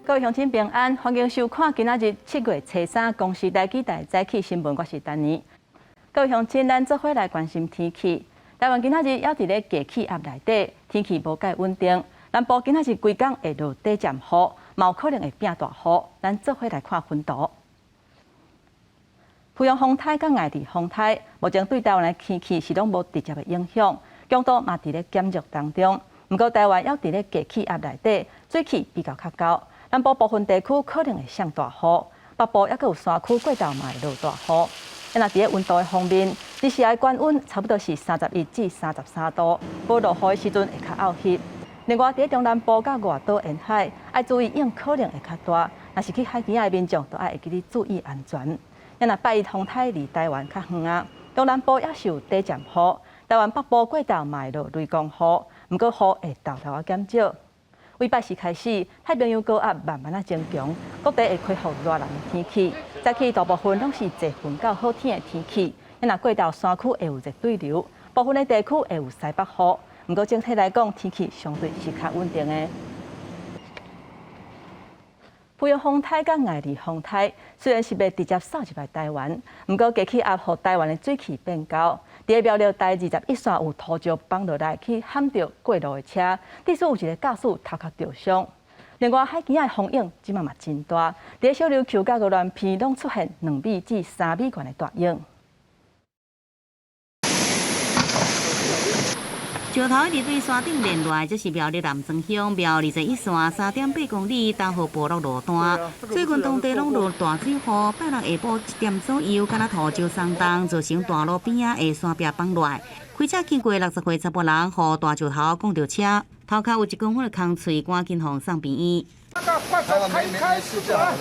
各位鄉親平安，歡迎收看今仔日7月初三公視台語台早起新聞，我是丹妮。各位鄉親，咱做伙來關心天氣。台灣今仔日猶佇咧低氣壓內底，天氣無蓋穩定。南部今仔日規工會落短暫雨，嘛有可能會變大雨。咱做伙來看雲圖。濮陽風颱佮艾利風颱，目前對台灣的天氣是攏無直接的影響，強度嘛佇咧減弱當中。毋過台灣猶佇咧低氣壓內底，水汽比較較厚。南部部分地區可能會降大雨，北部猶閣有山區過晝嘛會落大雨。啊，若佇咧溫度的方面，日時的高溫差不多是31至33度，無落雨的時陣會較漚熱。另外，佇咧中南部佮外島沿海，愛注意湧可能會較大，若是去海邊的民眾，都愛會記得注意安全。啊，若拜一風颱離台灣較遠啊，中南部也是有短暫雨，台灣北部過晝嘛會落雷公雨，毋過雨會沓沓仔減少。禮拜四開始，太平洋高壓慢慢仔增強，各地會恢復熱人的天氣。早起大部分攏是濟雲到好天的天氣。若過晝山區會有熱對流，部分的地區會有西北雨。毋過整體來講，天氣相對是較穩定的。濮陽風颱佮艾利風颱雖然是袂直接掃入來台灣，毋過低氣壓予台灣的水汽變高。佇咧苗栗台21線有土石崩落來，去撼著過路的車，致使有一个駕駛頭殼著傷。另外，海墘仔的風湧這馬嘛真大，佇咧小琉球佮鵝鑾鼻攏出現2米至3米懸的大湧。石頭一直對山頂連落來，這是苗栗南庄鄉苗21線3.8公里東河部落路段。最近當地攏落大水雨，拜六下晡1點左右，敢若土石鬆動，造成大路邊仔的山壁崩落來。開車經過60歲查埔人，予大石頭摃著車，頭殼有1公分的空喙，趕緊予送病院。快開開始了，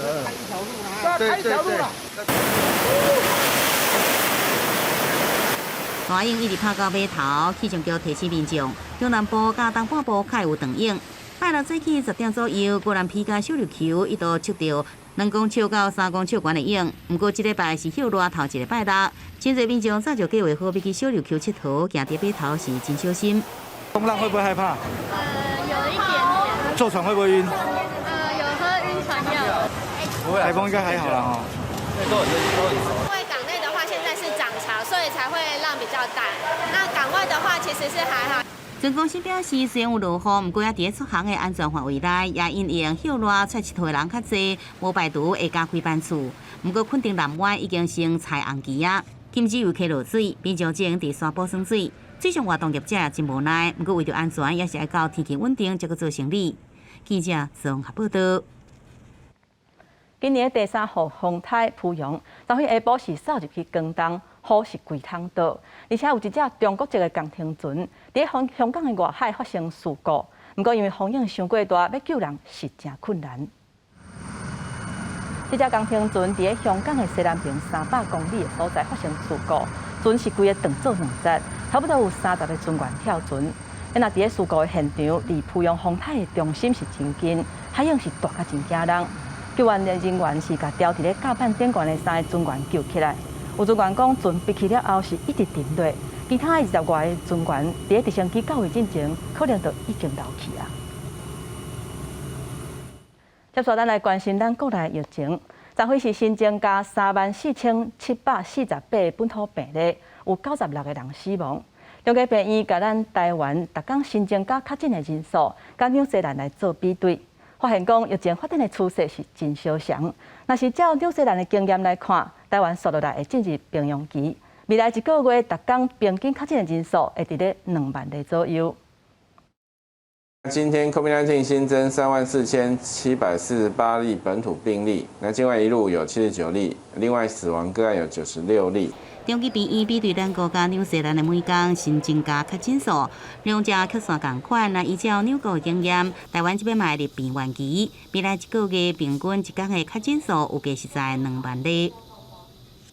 開一條路啦！大湧一直拍到碼頭，氣象局提醒民眾，中南部佮東半部較會有長湧。拜六早起10點左右，鵝鑾鼻佮小琉球一度測著2公尺到3公尺懸的湧。毋過這禮拜是歇熱頭一个拜六，真濟民眾早就計劃好欲去小琉球𨑨迌，行佇碼頭時真小心。風浪會不會害怕？有一點點。坐船會不會暈？有喝暈船藥。不會，颱風應該還好啦吼。都很都很熟。因為港內的話，現在是漲潮，所以才會浪比較大。那港外的話，其實是還好。船公司表示，雖然有落雨，毋過猶佇咧出航的安全範圍內，也因應歇熱出來𨑨迌的人較濟，無排除會加開班次。毋過墾丁南灣已經升彩虹旗啊，禁止遊客落水，民眾只能佇山坡耍水。水上活動業者也真無奈，毋過為著安全，也是愛到天氣穩定才閣做生理。記者綜合報道。今年第三號風颱濮陽，昨昏下晡是掃入去廣東，雨是規桶倒，而且有一隻中國籍的工程船佇香香港的外海發生事故，毋過因為風湧傷過大，欲救人是誠困難。這隻工程船佇咧香港的西南邊300公里的所在發生事故，船是規个斷做兩截，差不多有30個船員跳船。若佇咧事故的現場，離濮陽風颱的中心是真近，海湧是大甲真驚人。救援的人員是共牢佇咧甲板頂懸的三個船員救起來。有船員講，船閉去了後是一直沉落，其他的20外個船員佇咧直升機到位進前，可能就已經流去啊。接續咱來關心咱國內疫情，昨昏是新增加34,748個本土病例，有96個人死亡。中繼病院共咱台灣逐工新增加確診的人數，佮紐西蘭來做比對，發現講疫情發展的趨勢是真相像。若是照紐西蘭的經驗來看，台灣紲落來會進入平庸期，未來一個月逐工平均確診的人數會佇咧2萬例左右。今天 COVID-19 新增34,748例本土病例，那境外移入有79例，另外死亡個案有96例。中基病院比對咱國家紐西蘭的每工新增加確診數，兩者曲線仝款。若依照紐國的經驗，台灣這擺嘛會入平原期，未來一個月平均一工的確診數預計是在2萬例。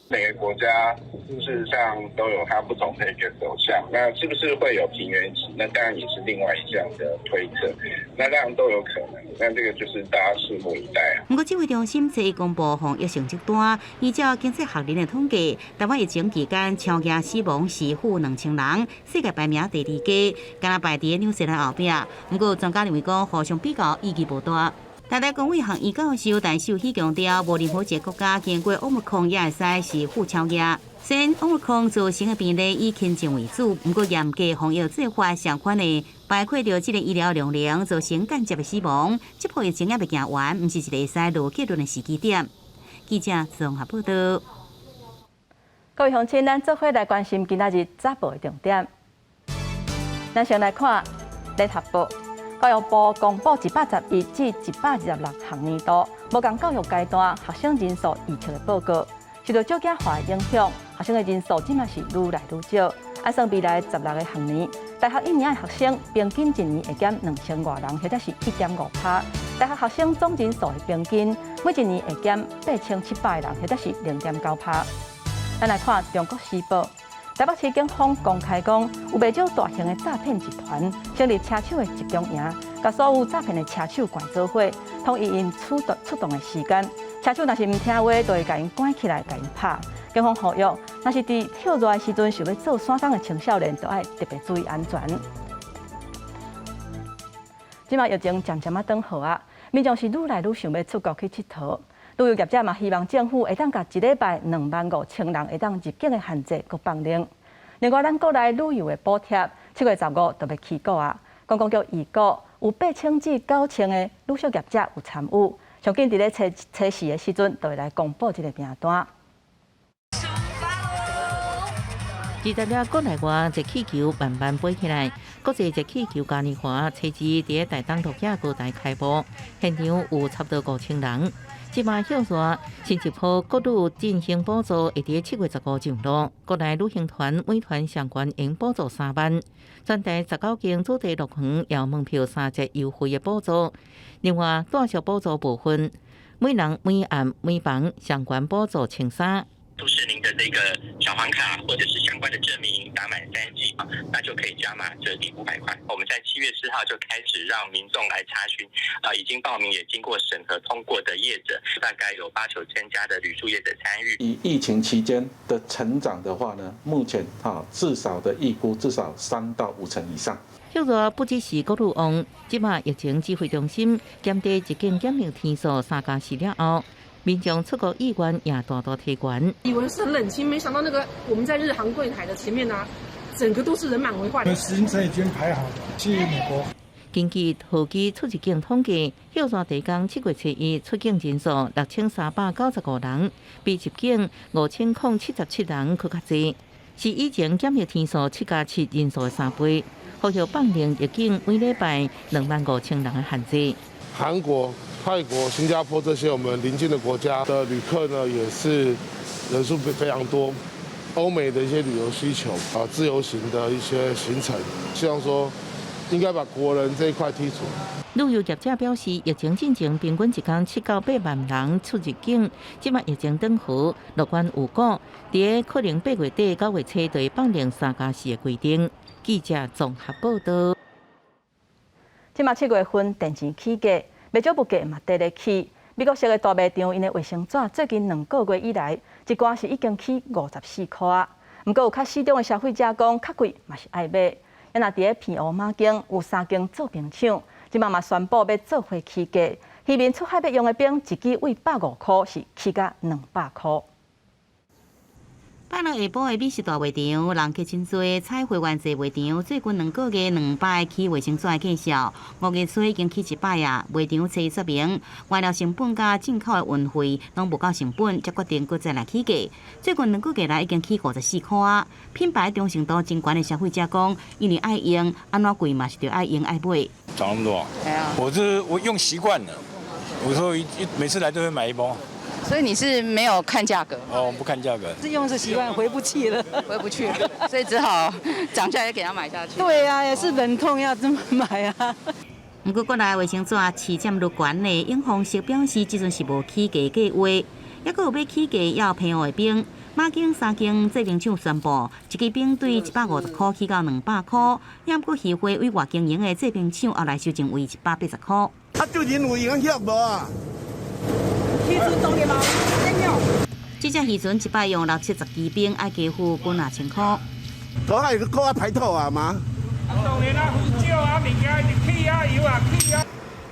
每個國家事實上都有它不同的一個走向，那是不是會有平原期？那當然也是另外一項的推測，那當然都有可能。那這個就是大家拭目以待啊。毋過指揮中心這一公布防疫成績單，依照經濟學人的統計，台灣疫情期間超額死亡是負2000人，世界排名第二高，敢若排佇紐西蘭後壁。毋過專家認為講，互相比較意義無大。台大公衛學院教授陳秀喜強調，無任何一個國家經過 Omicron 也會使是負超額。雖然 Omicron 造成的病例以輕症為主，毋過嚴格防疫做法相款的，包括著這个醫療量能造成間接的死亡。這波疫情猶未行完，毋是一個會使落結論的時機點。記者綜合報道。各位鄉親，咱做伙來關心今仔日早報的重點。咱先來看聯合報，教育部公布111至126學年度無仝教育階段學生人數預測的報告，受到少子化的影響，學生的人數這馬是愈來愈少。按算未來16個學年，大學一年的學生平均一年會減2000外人，或者是1.5%。大學學生總人數的平均每一年會減8700人，或者是0.9%。咱來看《中國時報》，台北市警方公開講，有袂少大型的詐騙集團成立車手的集中營，共所有詐騙的車手關做伙，統一𪜶出動的時間。車手若是毋聽話，就會共𪜶關起來，共𪜶拍。警方呼籲，若是佇歇熱的時陣想欲做散工的青少年，都愛特別注意安全。這馬疫情漸漸仔轉好啊，民眾是愈來愈想欲出國去𨑨迌。旅遊業者嘛希望政府會當共一禮拜25,000人會當入境的限制閣放寬。另外，咱國內旅遊的補貼7月15就欲起鼓啊。觀光局預估有8000至9000个旅宿業者有參與，上緊佇咧初初四的時陣，就會來公布這个名單。二十日國內外熱氣球慢慢飛起來，國際熱氣球嘉年華初二佇台東鹿野高台開幕，現場有差不多5000人。這馬歇熱，新一波國旅振興補助會佇7月15上路，國內旅行團每團上懸會補助3萬，全台19間主題樂園有門票3折優惠的補助。另外，住宿補助部分，每人每案每房上懸補助1300。出示您的這個小黃卡或者是相關的證明，打滿3劑啊，那就可以加碼折抵500塊。我們在7月4號就開始讓民眾來查詢，啊，已經報名也經過審核通過的業者，大概有八九千家的旅宿業者參與。以疫情期間的成長的話呢，目前哈至少的預估至少3到5成以上。歇熱不只是國旅旺，這馬疫情指揮中心減低入境檢疫天數3加4了後，民眾出國意願也大大提懸。以為是很冷清，沒想到那個我們在日航櫃檯的前面啊，整個都是人滿為患。行程已經排好了，去美國。根據飛機出入境統計，歇熱地工7月初一出境人數6395人，比入境5077人閣較濟，是以前檢疫天數7加7人數的3倍。呼籲放寬入境每禮拜25,000人的限制。韓國、泰國、新加坡這些我們鄰近的國家的旅客呢，也是人數非常多。歐美的一些旅遊需求啊，自由行的一些行程，希望說應該把國人這一塊剔除。旅遊業者表示，疫情進前平均一工7到8萬人出入境，這馬疫情轉好，樂觀有估，佇可能8月底9月初就會放寬3加4的規定。記者綜合報道。這馬7月份電錢起價，袂少物價嘛綴咧起。美國式的大賣場，𪜶的衛生紙最近2個月以來，一罐是已經起54塊啊。毋過有較死忠的消費者講，較貴嘛是愛買。啊若佇咧澎湖馬間有三間做冰廠，這馬嘛宣布欲做伙起價，漁民出海欲用的冰，一支對150塊是起價200塊。拜六下晡的美食大賣場，人客真濟，採會員制賣場最近2個月2擺起衛生紙的價數，5月初已經起一擺啊。賣場初說明，原料成本佮進口的運費攏無夠成本，才決定閣再來起價。最近2個月來已經起54塊啊。品牌忠誠度真懸的消費者講，因為愛用，按怎貴嘛是著愛用愛買。漲那麼多？對啊。我用習慣了，我說一每次來都會買一包。所以你是沒有看價格？哦，不看價格。是用是習慣，回不去了，回不去了，所以只好漲價也給他買下去。對啊，也是忍痛要這麼買啊。毋過國內衛生紙市佔率懸的永豐色表示，這陣是無起價計劃，抑閣有欲起價猶澎湖的冰。馬經三間製冰廠宣布，一支冰對150塊起到200塊，抑毋過漁會委外經營的製冰廠後來修正為180塊。啊，對人有影響無啊？這隻漁船一擺用六七十支冰，愛加付幾若千塊。都愛閣愛排吐啊嘛？當然啊，少啊，物件一直起啊，油也起啊。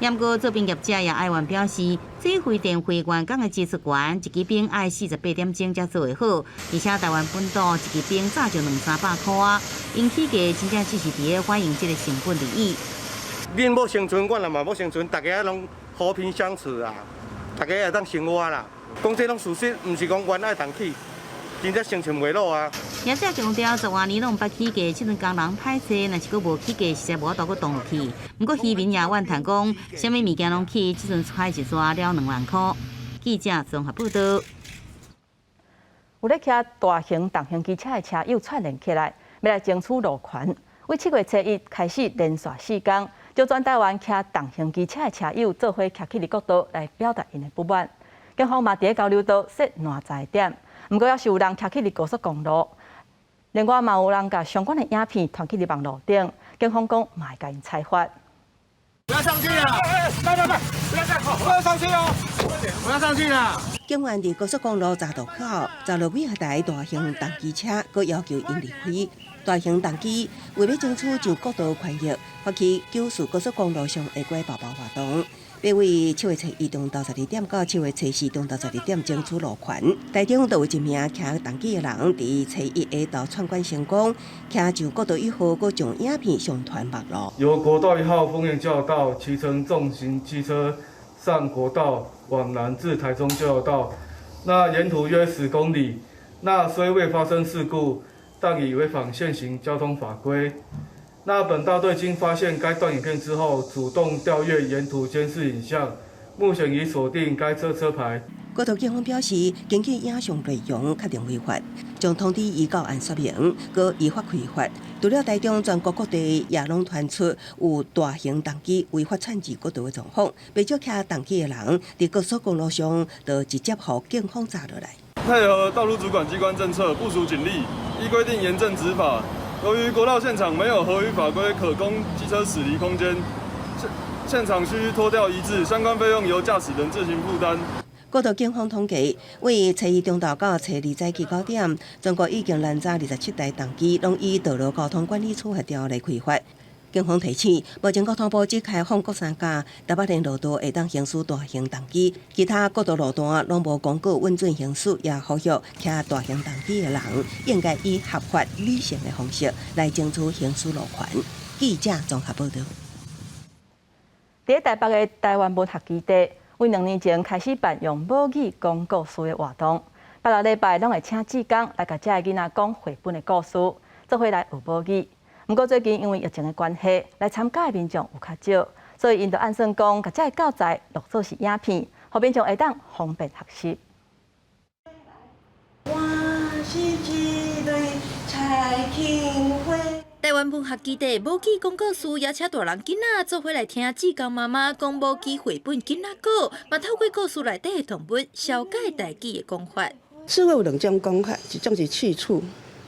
毋過做冰業者也哀怨表示，水費電費原工的支出懸，一支冰愛48點鐘才做會好，而且台灣本島一支冰早就兩三百箍啊，𪜶起價真正只是佇咧反映這个成本而已。恁欲生存，阮嘛欲生存，大家攏和平相處啊，大家會當生活啦。講這攏事實，毋是講阮愛動起，真正生存袂落啊。業者強調，10外年攏毋捌起價，這陣工人歹勢，若是閣無起價，實在無法度閣動落去。毋過漁民也怨嘆講，啥物物件攏起，這陣出海一逝了2萬箍。記者綜合報道。有咧騎大型重型機車的車友串聯起來，欲來爭取路權。為7月初1開始連續4工，就全台灣騎重型機車的車友做伙徛起佇國道來表達𪜶的不滿。警方嘛佇咧交流道設攔截點，毋過猶是有人騎去佇高速公路。另外嘛有人共相關的影片傳去佇網路頂，警方講嘛會共𪜶裁罰。不要上去啦！慢慢慢，不要上，不要上去哦！不要上去啦！警員佇高速公路匝道口，閘落幾台大型重機車，閣要求𪜶離開。大型重機為欲爭取上國道權益，發起九四高速公路上下關包包活動。欲為7月初1中晝12點到7月初4中晝12點爭取路權。台中就有一名騎重機的人，佇初一下晝串關成功，騎上國道1號，閣將影片上傳網路。由國道1號豐原交流道騎乘重型機車上國道往南至台中交流道，那沿途約10公里，那雖未發生事故，但已違反現行交通法規。那本大隊經發現該段影片之後，主動調閱沿途監視影像，目前已鎖定該車車牌。國道警方表示，根據影像內容確定違法，將通知伊到案說明，閣依法開罰。除了台中，全國各地也攏傳出有大型重機違法竄入國道的狀況，袂少騎重機的人佇高速公路上就直接予警方閘落來。配合道路主管機關政策，部署警力，依規定嚴正執法。由於國道現場沒有合於法規可供機車駛離空間，現場需拖吊移置，相關費用由駕駛人自行負擔。國道警方統計，為初一中晝到初二早起9點，全國已經攔查27台重機，攏依道路交通管理處罰條例開罰。警方提醒，目前交通部只開放國三甲台北聯絡道會當行駛大型重機，其他國道路段攏無公告允准行駛，也呼籲騎大型重機的人應該以合法理性的方式來爭取行駛路權。記者綜合報道。佇台北的台灣文學基地，為2年前開始辦用母語講故事的活動，逐禮拜攏會請志工來共遮的囡仔講繪本的故事，做伙來學母語。毋過最近因為疫情的關係，來參加的民眾有較少，所以𪜶就按算講，共遮的教材錄做是影片，予民眾會當方便學習。我是一蕊彩芹花。台灣文學基地母語講故事，邀請大人囡仔做伙來聽志工媽媽講母語繪本囡仔故，嘛透過故事內底的動物，紹介台語的講法。刺蝟有兩種講法，一種是刺鼠，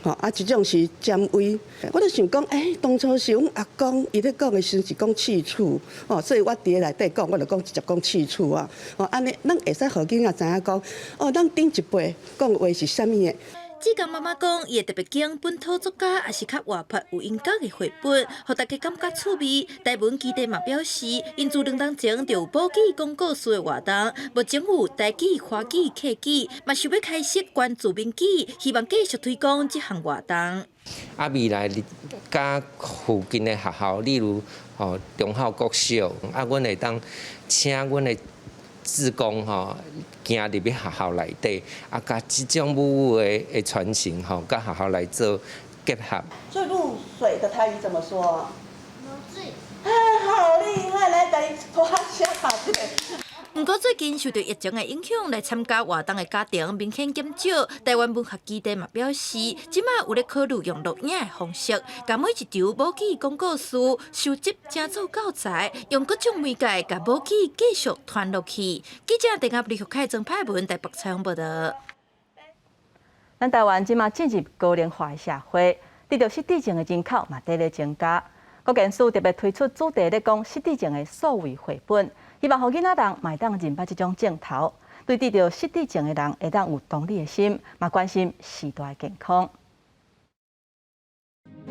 吼啊，一種是尖尾。我就想講，欸，當初是阮阿公伊咧講的時陣是講刺鼠，吼，所以我佇內底講，我就講直接講刺鼠啊，吼，按呢，咱會使予囡仔知影講，哦，咱頂一輩講話是啥物的。志工媽媽講，伊會特別揀本土作家，抑是較活潑有音樂的繪本，予大家感覺趣味。台文基地嘛表示，𪜶自2冬前就有母語講故事的活動，目前有台語、華語、客語，嘛想欲開設關注民語，希望繼續推廣這項活動。啊，未來佮附近的學校，例如吼中孝國小，啊，阮會當請阮的志工吼，行入去學校內底，啊，共這種母語的傳承吼，佮學校來做結合。所以露水的台語怎麼說？露水。啊，好厲害！來，來，拖下這個。毋過最近受著疫情的影響，來參加活動的家庭明顯減少。台灣文學基地嘛表示，這馬有咧考慮用錄影的方式，共每一場母語講故事收集成做教材，用各種媒介共母語繼續傳落去。記者鄭阿李福凱、曾派文台北採訪報道。咱台灣這馬進入高齡化的社會，得著失智症的人口嘛佇咧增加。國健署特別推出主題咧講失智症的數位繪本。希望予囡仔人嘛會當認捌這種症頭，對得著失智症的人會當有同理的心，嘛關心序大的健康。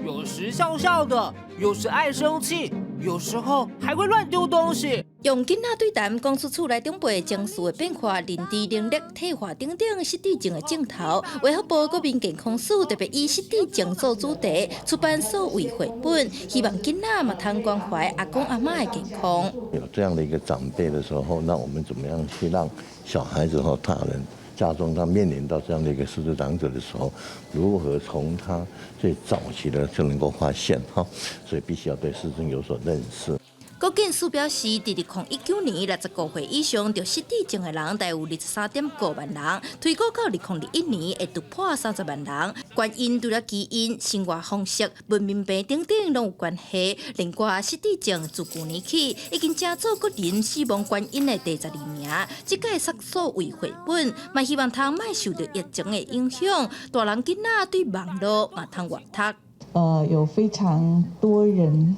有時笑笑的，有時愛生氣，有時候還會亂丟東西。用囡仔對談講出厝內長輩情緒的變化、認知能力退化等等失智症的症頭。衛福部國民健康署特別以失智症做主題出版數位繪本，希望囡仔嘛通關懷阿公阿嬤的健康。有這樣的一個長輩的時候，那我們怎麼樣去讓小孩子和大人家中他面臨到這樣的一個失智長者的時候，如何從他最早期的就能夠發現哈？所以必須要對失智有所認識。國健署表示，佇2019年65歲以上著失智症的人，大約有23.5萬人，推估到2021年會突破30萬人。原因除了基因、生活方式、文明病等等攏有關係。另外，失智症自舊年起已經成做國人死亡原因的第12名。這屆設數位繪本，嘛希望通莫受著疫情的影響，大人囡仔對網路嘛通活讀。有非常多人，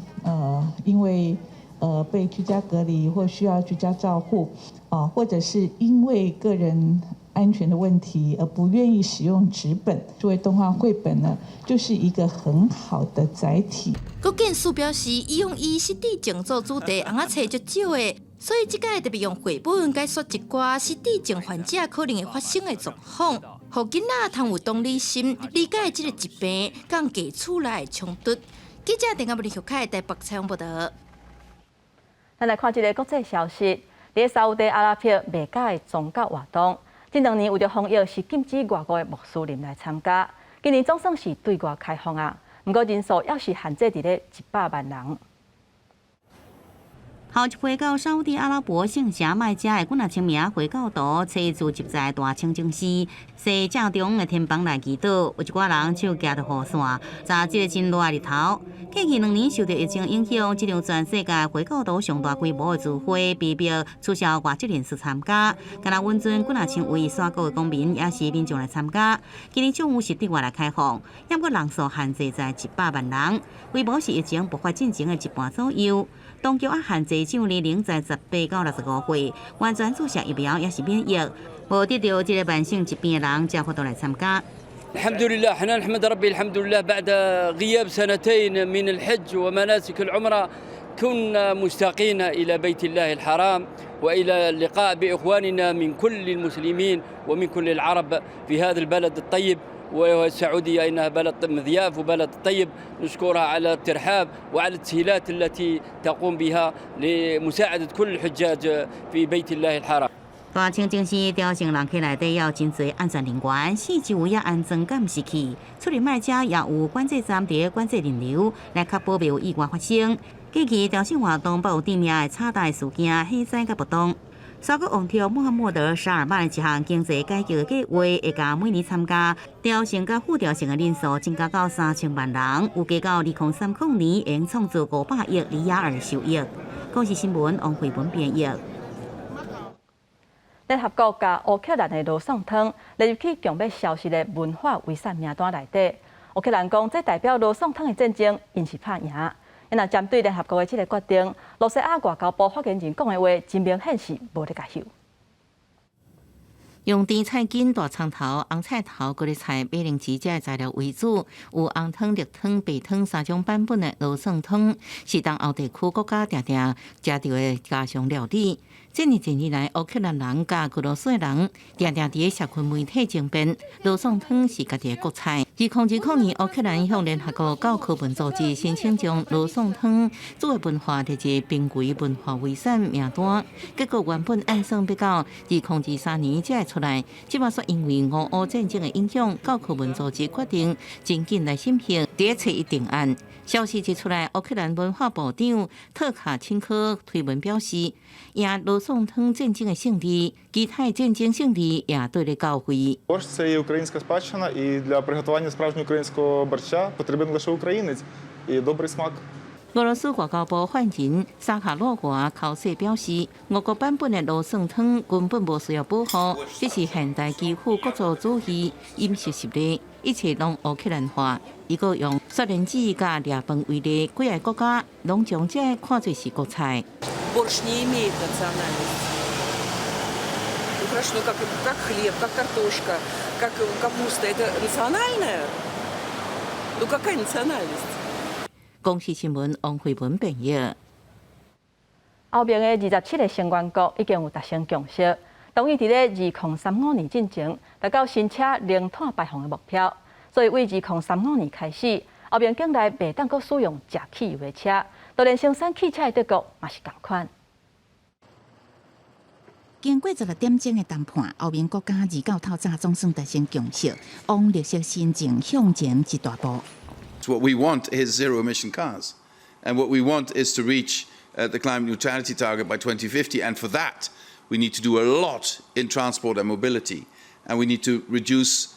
因為被居家隔離或需要居家照護，啊，或者是因為個人安全的問題而不願意使用紙本，作為動畫繪本呢，就是一個很好的載體。國健署表示，以往以失智症做主題，尪仔冊足少的，所以這屆特別用繪本解說一寡失智症患者可能會發生的狀況，予囡仔通有同理心，理解這個疾病佮家厝內的衝突。記者鄧阿布林小凱台北採訪報道。咱來看這个國際消息，佇沙烏地阿拉伯麥加的宗教活動，這兩年為著防疫是禁止外國的穆斯林來參加。今年總算是對外開放啊，毋過人數猶是限制佇咧100萬人。頭一批到沙烏地阿拉伯聖城麥加的幾若千名回教徒，齊聚集在大清真寺西正中的天棚內祈禱，有一寡人手舉著雨傘，在這个真熱的日頭。過去2年受著疫情影響，這場全世界回教徒上大規模的聚會被迫取消外籍人士參加，敢若允准幾若千位沙國的公民抑是民眾來參加。今年終於是對外來開放，毋過人數限制在100萬人，規模是疫情爆發進前的一半左右。當局也限制上年齡在18到65歲，完全注射疫苗抑是免疫，無得著這个慢性疾病的人才有法度來參加。 الحمد لله احنا نحمد ربي الحمد لله بعد غياب سنتين من الحج ومناسك العمرة كنا مشتاقين إلى بيت الله الحرام وإلى اللقاء بإخواننا من كل المسلمين ومن كل العرب في هذا البلد الطيب والسعودية إنها بلد مضياف وبلد طيب نشكرها على الترحاب وعلى التسهيلات التي تقوم بها لمساعدة كل الحجاج في بيت الله الحرام. 大清真寺朝聖人客內底有真濟安全人員，四周圍也安裝監視器，出入麥加也有管制站佇管制人流，來確保袂有意外發生。過去朝聖活動包有致命的踩踏事件、火災佮暴動。沙國王儲穆罕默德·沙爾曼的一項經濟改革計劃，會共每年參加朝聖佮副朝聖的人數增加到3000萬人，預計到2030年，會創造500億里亞爾收益。公視新聞王慧文編譯。聯合國共烏克蘭的羅宋湯列入去強欲消失的文化遺產名單內底。烏克蘭講，這代表羅宋湯的戰爭，𪜶是拍贏。若針對聯合國的這个決定，羅西亞外交部發言人講的話，真明顯是無咧共翕。用甜菜根、大蔥頭、紅菜頭、高麗菜、馬鈴薯這材料為主，有紅湯、綠湯、白湯三種版本的羅宋湯，是東歐地區國家定定食著的家常料理。這爾濟年來，烏克蘭人佮俄羅斯人定定佇社群媒體爭辯，羅宋湯是家己的國菜。2020年，烏克蘭向聯合國教科文組織申請將羅宋湯作為文化列入瀕危文化遺產名單，結果原本按算欲到2023年才會出來，這擺煞因為俄烏戰爭的影響，教科文組織決定真緊來審核，佇初一定案。消息一出來，烏克蘭文化部長特卡欽科推文表示，贏羅宋湯戰爭的勝利，其他戰爭勝利也對咧教會。 Борщ – це є українська спадщина, і для приготування справжнього українського борща потрібен лише українець і добрий смак. 俄羅斯外交部發言人薩卡洛娃口說表示，俄國版本的羅宋湯根本無需要保護，這是現代基輔國族主義飲食習慣，一切攏烏克蘭化。伊閣用雪蓮子佮掠飯為例，幾个國家攏將這看做是國菜。 Борщ не имеет национальности. Ну хорошо, ну как хлеб, как картошка, как капуста, это национальное? Ну какая национальность? 公視新聞王慧文編譯。歐盟的27个成員國已經有達成共識，同意佇咧2035年進前達到新車零碳排放的目標。所以，對2035年開始，歐盟境內袂當閣使用食汽油的車，就連生產汽車的德國嘛是仝款。經過16點鐘的談判，歐盟國家二到透早總算達成共識，往綠色新政向前一大步。 What we want is zero emission cars, and what we want is to reach the climate neutrality target by 2050. And for that, we need to do a lot in transport and mobility, and we need to reduce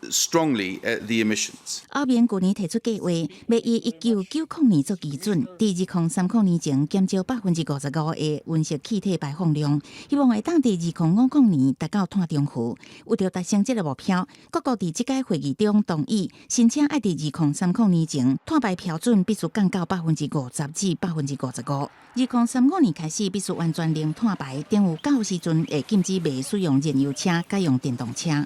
strongly the emissions. 歐盟舊年提出計劃，欲以1990年做基準，佇2030年前減少55%的溫室氣體排放量，希望會當佇2050年達到碳中和。為著達成這个目標，各國佇這屆會議中同意，新車愛佇2030年前碳排標準必須降到50%至55%。2035年開始必須完全零碳排，等於到時陣會禁止袂使用燃油車，改用電動車。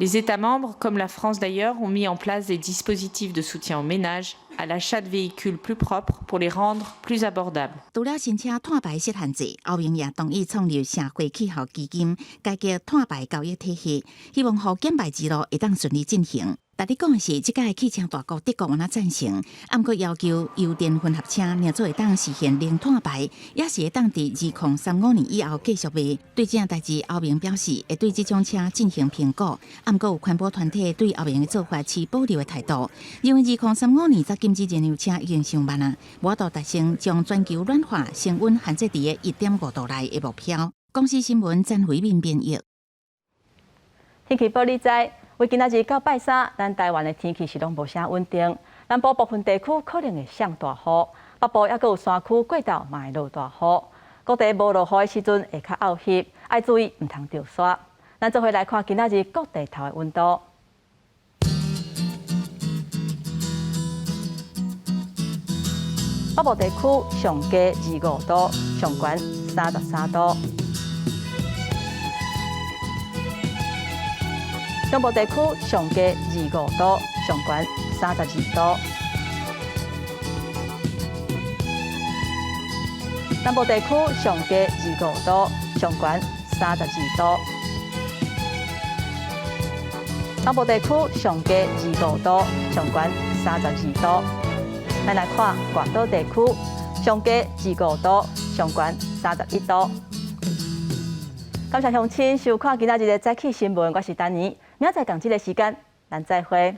Les États membres, comme la France d'ailleurs, ont mis en place des dispositifs de soutien aux ménages à l'achat de véhicules plus propres pour les rendre plus abordables. 除了新車碳排設限制，歐盟也同意創立社會氣候基金，改革碳排交易體系，希望予減排之路會當順利進行。但你講的是，這屆汽車大國德國敢若贊成，毋過要求油電混合車若做會當實現零碳排，也是會當佇2035年以後繼續賣。對這項代誌，歐盟表示會對這種車進行評估，毋過有環保團體對歐盟的做法持保留的態度，認為2035年才禁止燃油車已經傷慢啊，無法度達成將全球暖化升溫限制佇1.5度內的目標。公視新聞詹惠敏編譯。天氣報你知。為今仔日到拜三，咱台灣的天氣是攏無啥穩定。南部部分地區可能會降大雨，北部猶閣有山區過晝嘛會落大雨。各地無落雨的時陣會較漚濕，愛注意毋通著沙。咱做伙來看今仔日各地頭的溫度。北部地區上低25度，上懸33度。中部地區上低25度，上懸32度。南部地區上低25度，上懸32度。北部地區上低25度，上懸32度。咱來看外島地區上低25度，上懸31度。感謝鄉親收看今仔日的早起新聞，我是丹妮，明仔載仝這个時間，咱再會。